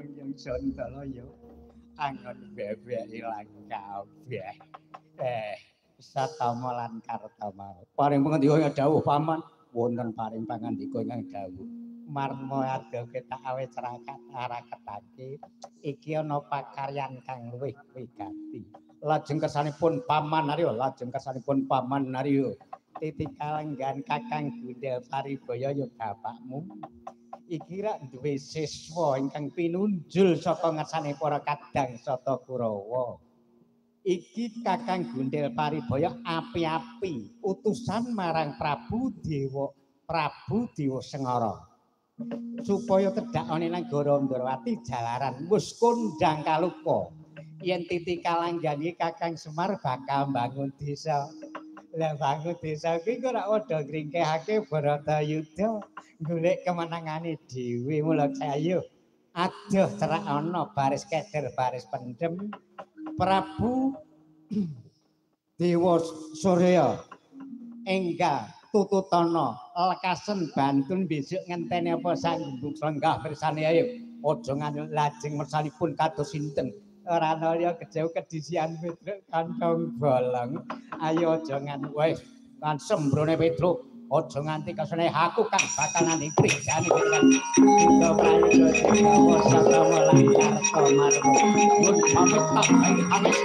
Hyang Santalaya angon bebek ilang kabeh. Satama lan Kartama. Paring pangandika ingkang dawuh paman, wonten paring pangandika ingkang dawuh. Marma adoke tak awe cerakat araketake iki ana pakaryan kang luwih wigati. Lajeng kersanipun Paman Arya, lajeng kersanipun Paman Arya. Titi kalenggan Kakang Gundel Paribaya ya bapakmu. Iki rak duwe siswa ingkang pinunjul saka ngarsane para kadang Sata Kurawa. Iki Kakang Gundel Paribaya api-api utusan marang Prabu Dewa Sengara supaya tedhakane nagara Ndrawati jalaran wis kondang kalupa yen Titi Kalanggan iki Kakang Semar bakal mbangun desa. Lah bangun desa kuwi kok ora padha ngringkehake Bharatayuda golek kemenangane dhewe. Mula ayo adoh cerak ana baris keder baris pendem Prabu Dewa Surya enggal tututana lekasen bantun besok ngenteni apa sanggembung lenggah mirsani ayo aja nganti lajeng mersanipun kados sinten ora ana liya kejauh kedisian Petruk kantong bolong ayo aja nganti wis kan sembrone Petruk aja nganti kesene aku kang bakal nganti prijane Petruk kita prayoga dewa satama lan karta marma mun pamit tak pamit.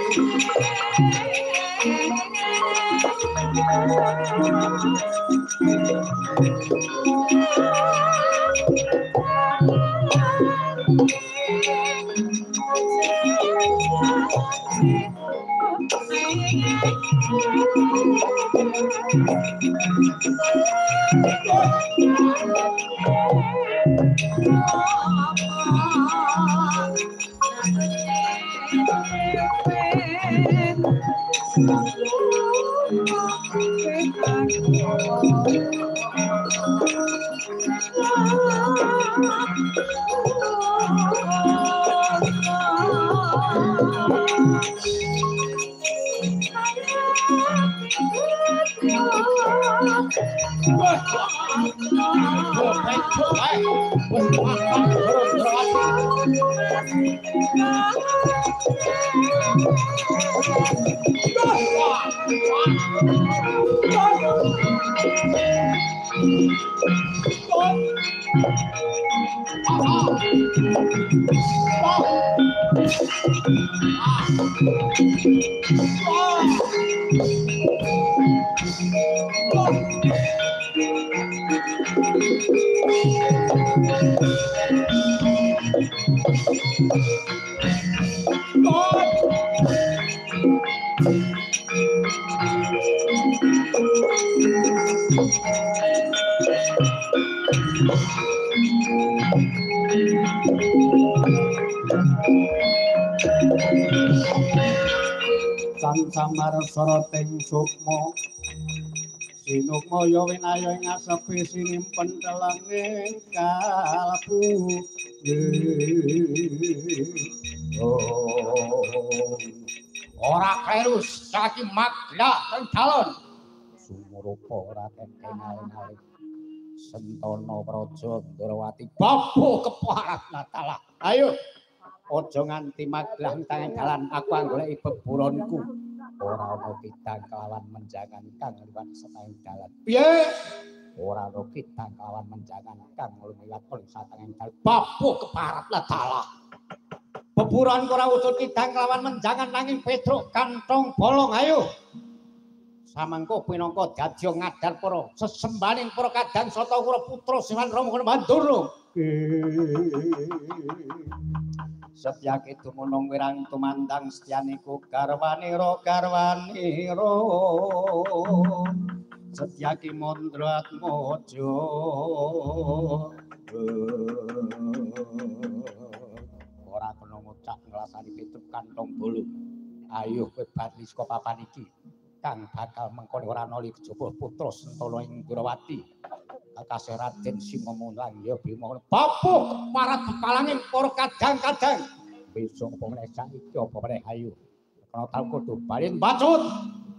Samar soroting sukma sinukmaya winaya ing asepi sinimpen telenging kalbu. Ora kleru saiki maglah teng dalon sumurupa ora kene-kene Sentana Praja Ndrawati babu keparat natalah. Ayo aja nganti maglah teng dalan aku anggoleki beburonku. Ora ana kidang kelawan menjangan kang liwat satengahing dalan. Piye? Ora ana kidang kelawan menjangan kang liwat satengahing dalan. Babu keparat dalah. Beburan ora wujud kidang kelawan menjangan nanging Petruk kantong bolong. Ayo. Samangko pinangka dadya ngadar para sesembaning para kadang Sata Kura putra Siwan Rama Mandura. Setyake dumunung wirang tumandang setyaniku garwanira garwanira Setyaki Mandra Atmaja. Ora kena ngucap nglasani Petruk kantong bolu. Ayo kowe bali saka papan iki kang bakal mengkone ora ana kejaba putra Sentana ing Ndrawati. Kakasih Raden Singamulang ya Bima. Bapuh keparat bekalanging para kadang-kadang. Besok apa meneh saiki apa meneh ayo. Kena tau kudu bali mbacut.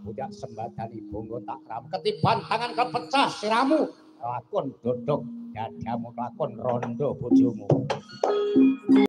Budak sembadani bonggo tak ram ketiban tangan kepecah siramu. Lakon dodok dadamu lakon rondo bojomu.